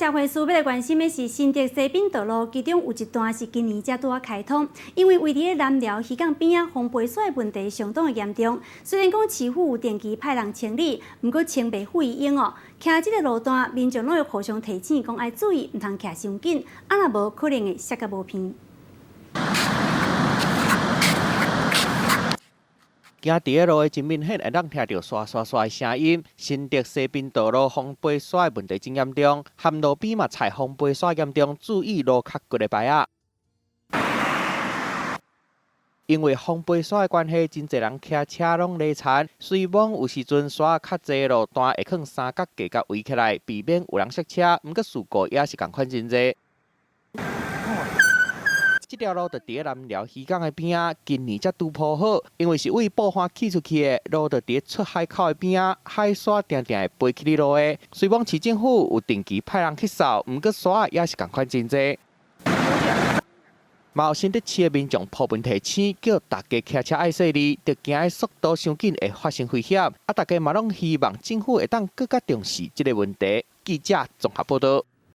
社會事欲來關心的是新竹西濱道路，其中有一段是今年才拄仔開通，因為位佇咧南寮漁港邊仔，風飛沙的問題相當的嚴重。雖然講市府有定期派人清理，毋過清袂赴伊用哦。騎這个路段，民眾攏會互相提醒，講愛注意，毋通騎傷緊，啊若無可能會摔甲無鼻。行佇咧路的真明顯會當聽著唰唰唰的聲音。新竹西濱道路風飛沙的問題真嚴重，含路邊嘛踩風飛沙嚴重，注意路跤骨的牌仔。因為風飛沙的關係，真濟人騎車攏犁田。雖罔有時陣沙較濟路段會囥三角架共圍起來，避免有人摔車。毋過事故也是仝款真濟。這條路就佇咧南寮漁港的邊仔，今年才拄鋪好，因為是對布岸起出去的，路就佇咧出海口的邊仔，海沙定定會飛起來路的。雖罔市政府有定期派人去掃，毋過沙也是仝款真濟。嘛有新竹市的民眾 po 文提醒，叫大家騎車愛細膩，著驚速度傷緊會發生危險。啊，大家嘛攏希望政府會當閣較重視這个問題。記者綜合報導。